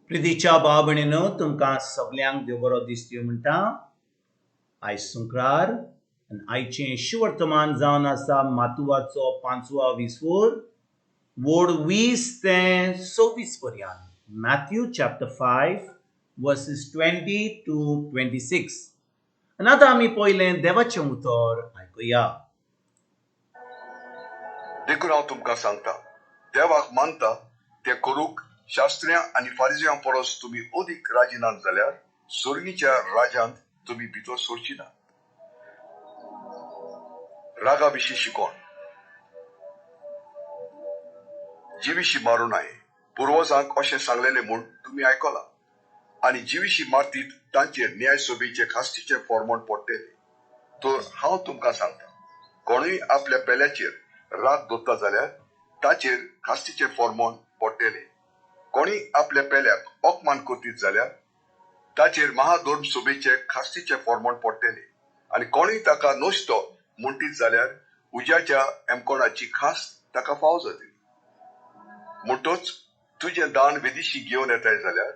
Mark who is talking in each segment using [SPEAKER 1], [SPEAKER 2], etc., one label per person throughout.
[SPEAKER 1] प्रितीच्या भाव भयणीनो, तुमकां सगल्यांक देव बरो दीस दिवं म्हणटा. आयज सुंक्रार आनी आयचें शुवर्तमान जावन आसा मातुवाचो पांचवा विसवोर, वोड 20 ते 26 पर्यंत. Matthew chapter 5 verses 20 to 26. आनी आतां आमी पयलें देवाचें उतर आयकुया.
[SPEAKER 2] देखून हांव तुमकां सांगता, देवाक मानता ते करूंक शास्त्र्यां आनी फारिजयां परस तुमी अदीक राजी नात जाल्यार सोर्गीच्या राज्यांत तुमी भितर सरची ना. रागा विशीं शिकोण. जिविशी मारूं नाये पुर्वजांक अशें सांगलेलें म्हूण तुमी आयकलां, आनी जिविशी मारतीत तांचेर न्याय सभेचे खास्तीचें फॉर्मण पडटलें. तर हांव तुमकां सांगता, कोणूय आपल्या पेल्याचेर राग दवरता जाल्यार ताचेर खास्तीचें फॉर्मण पडटलें. कोणूय आपल्या पेल्याक अपमान करतीत जाल्यार ताचेर महाधर्म सभेचे खास्तीचें फॉर्मण पडटलें. आनी कोणूय ताका नश्टो म्हणटीत जाल्यार उज्याच्या एमकोणाची खास ताका फाव जातली. म्हणटच तुजें दान वेदिशी घेवन येताय जाल्यार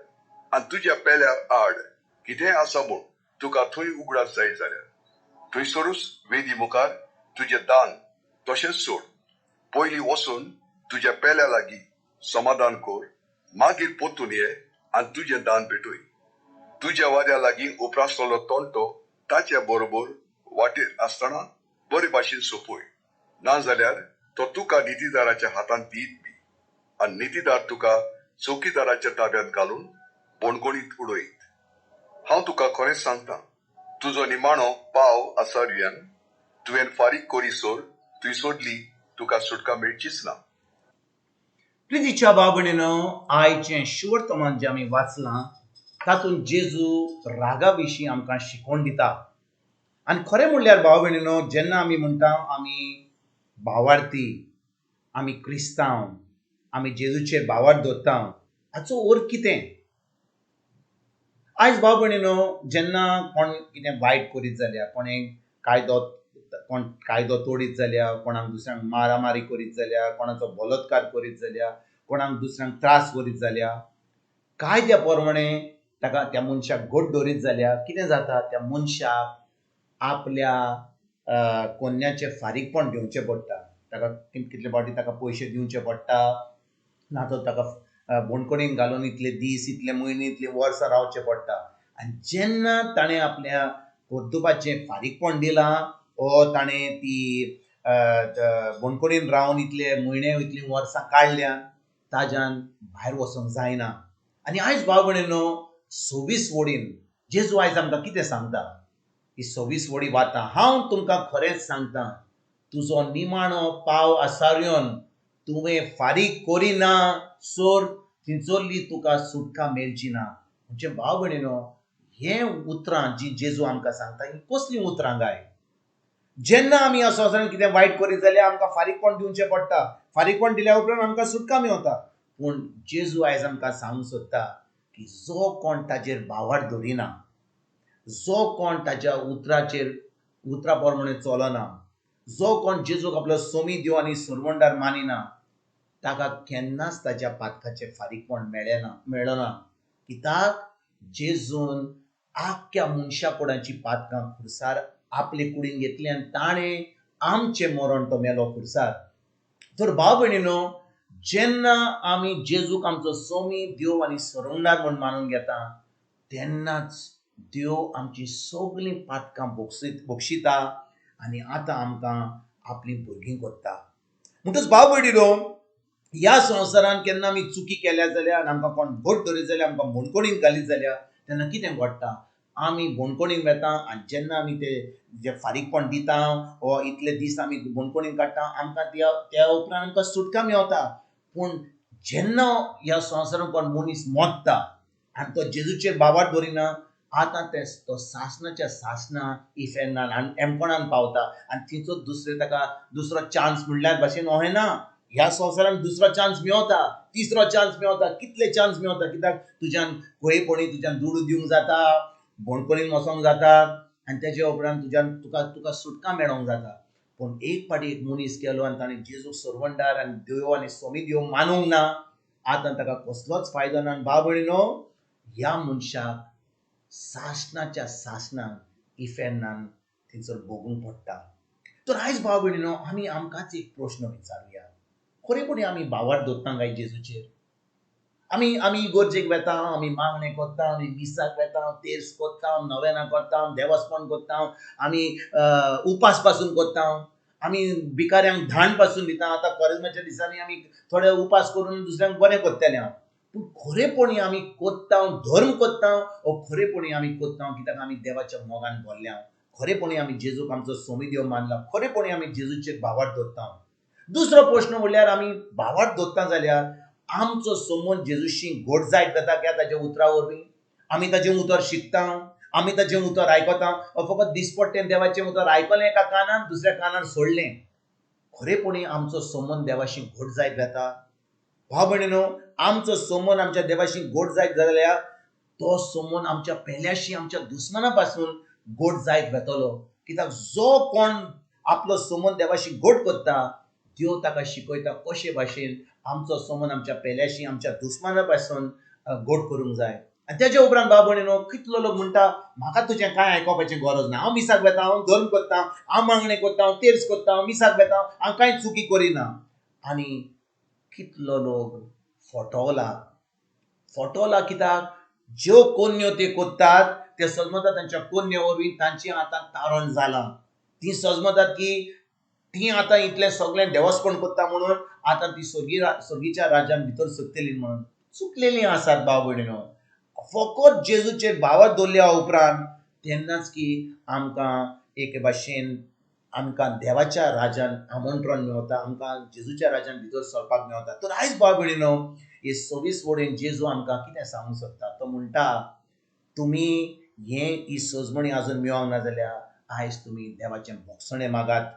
[SPEAKER 2] आनी तुज्या पेल्या आड कितेंय आसा म्हूण तुका थंय उगडास जाय जाल्यार थंयसरूच वेदी मुखार तुजें दान तशेंच सोड. पयलीं वचून तुज्या पेल्या लागीं समाधान कर, मागीर परतून ये आनी तुजें दान भेटय. तुज्या वाऱ्या लागीं उप्रासलेलो तंटो ताच्या बरोबर वाटेर आसतना बरे भाशेन सोंपय, नाजाल्यार तो तुका नितीदाराच्या हातांत दीत बी आनी नितीदार तुका चौकीदाराच्या ताब्यांत घालून बणगणीत उडयत. हांव तुका खरेंच सांगता, तुजो निमाणो पाव आसारयान तुवें फारीक करीसर तुय सोडली तुका सुटका मेळचीच ना.
[SPEAKER 1] प्रितीच्या भाव भयणीनो, आयचें शुवर्तमान जें आमी वाचलां तातूंत जेजू रागा विशीं आमकां शिकोवन दिता. आनी खरें म्हणल्यार भाव भयणीनो, जेन्ना आमी म्हणटा आमी भावार्थी, आमी क्रिस्तांव, आमी जेजूचेर भावार्थ दवरता, हाचो अर्थ कितें? आयज भाव भयणीनो, जेन्ना कोण कितें वायट करीत जाल्यार, कोणें कायदो, कोण कायदो तोडीत जाल्यार, कोणाक दुसऱ्यांक मारामारी करीत जाल्यार, कोणाचो बलात्कार करीत जाल्यार, कोणाक दुसऱ्यांक त्रास करीत जाल्यार, कायद्या प्रमाणे ताका त्या मनशाक घट दवरीत जाल्यार कितें जाता, त्या मनशाक आपल्या कोन्याचें फारीकपण घेवचें पडटा. ताका कितले फावटी ताका पयशे दिवचे पडटा, ना तर ताका बणकणीन घालून इतले दीस, इतले म्हयने, इतलीं वर्सां रावचें पडटा. आनी जेन्ना ताणें आपल्या कर्तुपाचें फारीकपण दिलां ओ ताणें ती बणकणीन रावन इतले म्हयने, इतलीं वर्सां काडल्या, ताज्यान भायर वचोंक जायना. आनी आयज भाव भयणीनो, 26 वडीन जेजू आयज आमकां कितें सांगता, ही 26 वडी वाता. हांव तुमकां खरेंच सांगता, तुजो निमाणो पाव आसारयोन तुवें फारीक करिना सोर थिंचोरली तुका सुटका मेळची ना. म्हणजे भाव भयणीनो, हे उतरां जी जेजू आमकां सांगता ही कसलीं उतरां गाय? जेन्ना आमी ह्या संवसारांत कितें वायट करीत जाल्यार आमकां फारीकपण दिवचें पडटा, फारीकपण दिल्या उपरांत आमकां सुटका मेवता. पूण जेजू आयज आमकां सांगूंक सोदता की जो कोण ताजेर भावार्थ दवरिना, जो कोण ताज्या उतराचेर उतरा प्रमाणे चलना, जो कोण जेजूक आपलो सोमी देव आनी सरवंडार मानिना, ताका केन्नाच ताज्या पातकाचें फारीकपण मेळना मेळना. कित्याक जेजून आख्ख्या मनशा कोणाची पातकां खुर्सार आपले कुडीन घेतली आनी ताणें आमचें मरण तो मेलो खुर्सार. तर भाव भयणीनो, जेन्ना आमी जेजूक आमचो सोमी देव आनी सरवंडार म्हूण मानून घेता, तेन्नाच देव आमची सगळीं पातकां बक्षिता आनी आतां आमकां आपलीं भुरगीं करता. म्हणटच भाव भयणीनो, ह्या संवसारांत केन्ना आमी चुकी केल्या जाल्यार आनी आमकां कोण घट धरीत जाल्यार, आमकां बणकणीन घालीत जाल्यार, तेन्ना कितें घडटा, आमी बणकणीन वेता आनी जेन्ना आमी ते जे फारीकपण दिता वो इतले दीस आमी बणकणीन काडटा, आमकां त्या उपरांत आमकां सुटका मेवता. पूण जेन्ना ह्या संवसारांत कोण मनीस मरता आनी तो जेजूचेर भावार्थ दवरिना, आतां ते तो सासणाच्या सासणा इफेर्नान आनी एमकोणान पावता आनी थंयचो दुसरे ताका दुसरो चान्स म्हणल्यार भाशेन अहें ना, ह्या संवसारांत दुसरो चान्स मेवता, तिसरो चान्स मेवता, कितले चान्स मेवता. कित्याक तुज्यान खंयपणी तुज्यान दुडू दिवंक जाता, बणकणीन वचोंक जाता आनी तेजे उपरांत तुज्यान तुका सुटका मेळोंक जाता. पूण एक फावटी एक मनीस गेलो आनी ताणें जेजूक सरवंडार आनी देव आनी सोमी देव मानूंक ना, आतां ताका कसलोच फायदो ना. भाव भयणीनो, ह्या मनशाक सासणाच्या सासणाक इफेर्नान थंयसर भोगूंक पडटा. तर आयज भाव भयणीनो, आमी आमकांच एक प्रश्न विचारुया, खरेपणी आमी भावार्थ दवरता काय जेजूचेर? आमी आमी इगर्जेक वेता, आमी मागणें करता, आमी मिसाक वेता, तेर्स करता, नवेनां करता, देवस्पण करता, आमी उपास पासून करता, आमी भिकाऱ्यांक धान पासून दिता. आतां कोरेज्माच्या दिसांनी आमी थोडे उपास करून दुसऱ्यांक बरें करतले. पूण खरेपणी आमी करता धर्म करता ओ खरेपणी आमी करता कित्याक आमी देवाच्या मोगान भरल्या? खरेपणी आमी जेजूक आमचो सोमी देव मानला? खरेपणी आमी जेजूचेर भावार्थ दवरता? दुसरो प्रश्न म्हणल्यार, आमी भावार्थ दवरता जाल्यार आमचो संबंद जेजूशी घट जायत वता काय ताच्या उतरा वरवीं? आमी ताचें उतर शिकता, आमी ताचें उतर आयकता, फकत दिसपट्टें देवाचें उतर आयकलें एका कानान दुसऱ्या कानार सोडलें? खरेपणी आमचो संबंद देवाशी घट जायत वता? भाव भयणीनो, आमचो संबंद आमच्या देवाशी घट जायत जाल्यार तो संबंद आमच्या पेल्याशी, आमच्या दुस्माना पासून घट जायत वतलो. कित्याक जो कोण आपलो संबंद देवाशी घट करता, देव ताका शिकयता कशे भाशेन आमचो संबंद आमच्या पेल्याशी, आमच्या दुस्माना पासून घट करूंक जाय. आनी तेज्या उपरांत भाव भयणीनो, कितलो लोक म्हणटा म्हाका तुजें कांय आयकोपाचें गरज ना, हांव मिसाक वेता, हांव धर्म करता, हांव मागणें करता, हांव तेर्स करता, हांव मिसाक वेता, हांव कांय चुकी करिना. आनी कितलो लोक फटवला, फटवला. कित्याक ज्यो कोन्यो ते करतात ते सजमतात तांच्या कोन्यो वरवीं तांची आतां तारण जालां. ती सजमतात की ती आतां इतलें सगळें देवस्पण करता म्हणून आतां ती सर्गीच्या राज्यान भितर सरतली म्हणून चुकलेलीं आसात. भाव भयणीनो, फकत जेजूचेर भावार्थ दवरल्या उपरांत तेन्नाच की आमकां एके भाशेन आमकां देवाच्या राज्यान आमंत्रण मेवता, आमकां जेजूच्या राज्यान भितर सरपाक मेवता. तर आयज भाव भयणीनो, हे 26 वडीन जेजू आमकां कितें सांगूंक सोदता? तो म्हणटा, तुमी हें ही सजमणी आजून मेळोंक ना जाल्यार आयज तुमी देवाचें भोगसणें मागात.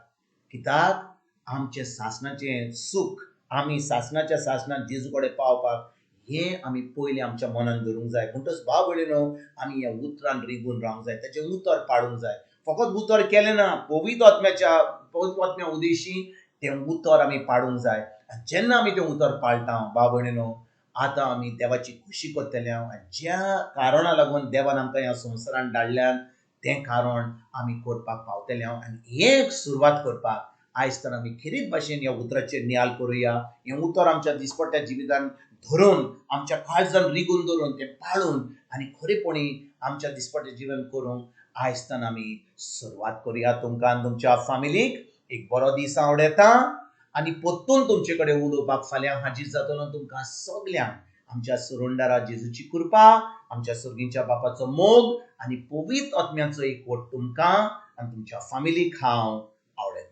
[SPEAKER 1] कित्याक आमचें सासणाचें सूख, आमी सासणाच्या सासणान जेजू कडेन पावपाक हें आमी पयलीं आमच्या मनान धरूंक जाय. म्हणटच भाव भयणीनो, आमी ह्या उतरान रिगून रावंक जाय, ताचें उतर पाडूंक जाय. फकत उतर केलें ना, पवित्र आत्म्याच्या पवित्र आत्म्या उदेशी तें उतर आमी पाडूंक जाय. आनी जेन्ना आमी तें उतर पाळटा भाव भयणीनो, आतां आमी देवाची खुशी करतले. आनी ज्या कारणा लागून देवान आमकां ह्या संवसारान धाडल्यान तें कारण आमी करपाक पावतले. आनी हें सुरवात करपाक आयज तर आमी खेरीत भाशेन ह्या उतराचेर नियाळ करुया. हें उतर आमच्या दिसपट्ट्या जिवितान धरून, आमच्या काळजान रिगून धरून, तें पाळून आनी खरेपणी आमच्या दिसपट्टें जिवन करूंक आयज तर आमी सुरवात करुया. तुमकां आनी तुमच्या फामिलीक एक बरो दीस आवडटा आनी परतून तुमचे कडेन उलोवपाक फाल्यां हाजीर जातलो. तुमकां सगल्यांक आमच्या सुरुंडारा जेजूची कृपा, आमच्या सर्गीच्या बापाचो मोग आनी पवित्र आत्म्याचो एकवट तुमकां आनी तुमच्या फामिलीक हांव आवडटा.